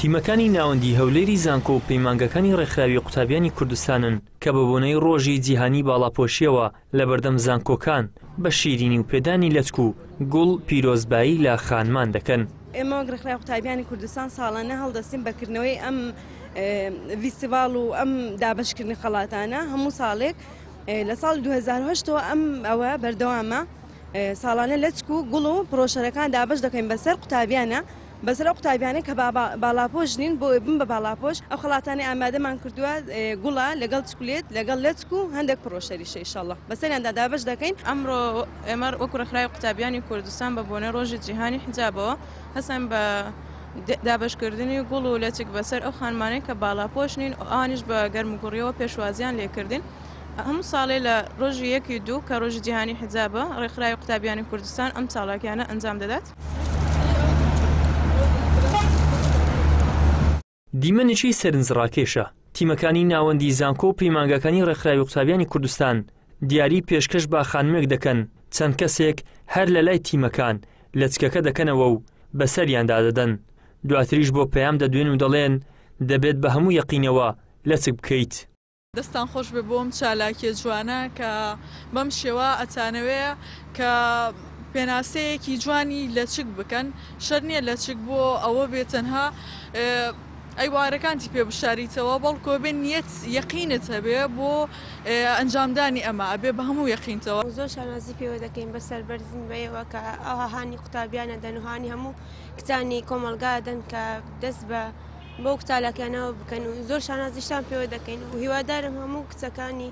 تیمەکانی ناوەندی هەولێری زانکۆ و پەیمانگەکانی ڕێکخراوی قوتابیانی کوردستانن کە بە بۆنەی ڕۆژی جیهانی باڵاپۆشییەوە لەبەردەم زانکۆکان بە شیرینی و پێدانی لەچک و گوڵ پیرۆزبایی لە خانمان دەکەن. ئێمە وەک ڕێکخراوی قوتابیانی کوردستان ساڵانە هەڵدەستین بە کردنەوەی ئەم ڤیستیڤاڵ و ئەم دابەشکردنی خەڵاتانە هەموو ساڵێک لە ساڵی 2008 ەوە ئەم ئەوە بەردەوامە ساڵانە لەچک و گوڵ و پرۆشەرەکان دابەش دەکەین بەسەر قوتابیانە بەسەر ئەو قوتابیانەی کە باڵاپۆش نین بۆ بن بە باڵاپۆش ئەو خەڵاتانەی ئامادەمان کردووە گوڵە لەگەڵ چکلێت لەگەڵ لەچک و هەندێک پڕۆشەریشە ئیشەڵا بەسەریاندا دابەش دەکەین. ئەمڕۆ ئێمە وەکو ڕێکخراوی قوتابیانی کوردستان بە بۆنەی ڕۆژی جیهانی حیجابەوە هەستاین بە دابەشکردنی گوڵ و لەچک بەسەر ئەو خانمانەی کە باڵاپۆش نین و ئەوانیش بە گەرموگوڕیەوە پێشوازیان لێکردین. هەموو ساڵێ لە ڕۆژی یەکی دوو کە ڕۆژی جیهانی حیجابە، ڕێکخراوی قوتابیانی کوردستان ئەم چاڵاکیانە ئەنجام دەدات. دیمەنێکی سەرنجڕاکێشە، تیمەکانی ناوەندی زانکۆ و پەیمانگاکانی ڕێکخراوی قوتابیانی کوردستان دیاری پێشکەش بە خانمێک دەکەن، چەند کەسێک هەر لە لای تیمەکان لەچکەکە دەکەنەوە و بەسەریاندا دەدەن، دواتریش بۆ پەیام دەدوێن و دەڵێن دەبێت بە هەموو یەقینەوە لەچک بکەیت. دەستان خۆش بێ بۆ ئەم چالاکیە جوانە کە بەم شێوە ئەتانەوێ کە پێناسەیەکی جوانی لەچک بکەن شەر نییە لەچک بۆ ئەوە بێ تەنها ئەیوارەکانتی پێ بشاریتەوە بەڵکۆ بێ نیەت یەقینت هەبێ بۆ ئەنجامدانی ئەمە ئەبێ بە هەموو یەقینتەوە. زۆر شانازی پێوە دەکەین بە سەربەرزین بەیەوە کە ئەوها هانی قوتابیان ئەدەن و هانی هەموو کچانی کۆمەڵگا ئەدەن کە دەست بە بەو چالاکیانەوە بکەن و زۆر شانازیشتان پێوە دەکەین و هیوادارم هەموو کچەکانی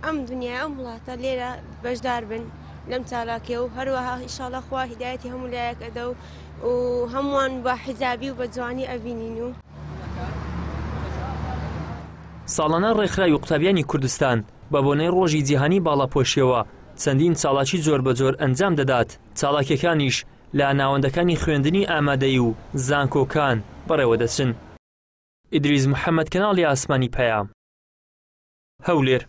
ئەم دنیا ئەم وڵاتە لێرە بەشدار بن لەم چالاکیە و هەروەها ئیشاڵە خوا هیدایەتی هەموو لایەک ئەدە و و هەمووان بە حیجابی و بە جوانی ئەبینین و. ساڵانە ڕێکخراوی قوتابیانی کوردستان بە بۆنەی ڕۆژی جیهانی باڵاپۆشیەوە چەندین چاڵاکی جۆربەجۆر ئەنجام دەدات، چاڵاکیەکانیش لە ناوەندەکانی خوێندنی ئامادەیی و زانکۆکان بەڕێوەدەچن. ئیدریس محەمەد کەناڵی ئاسمانی پەیام. هەولێر.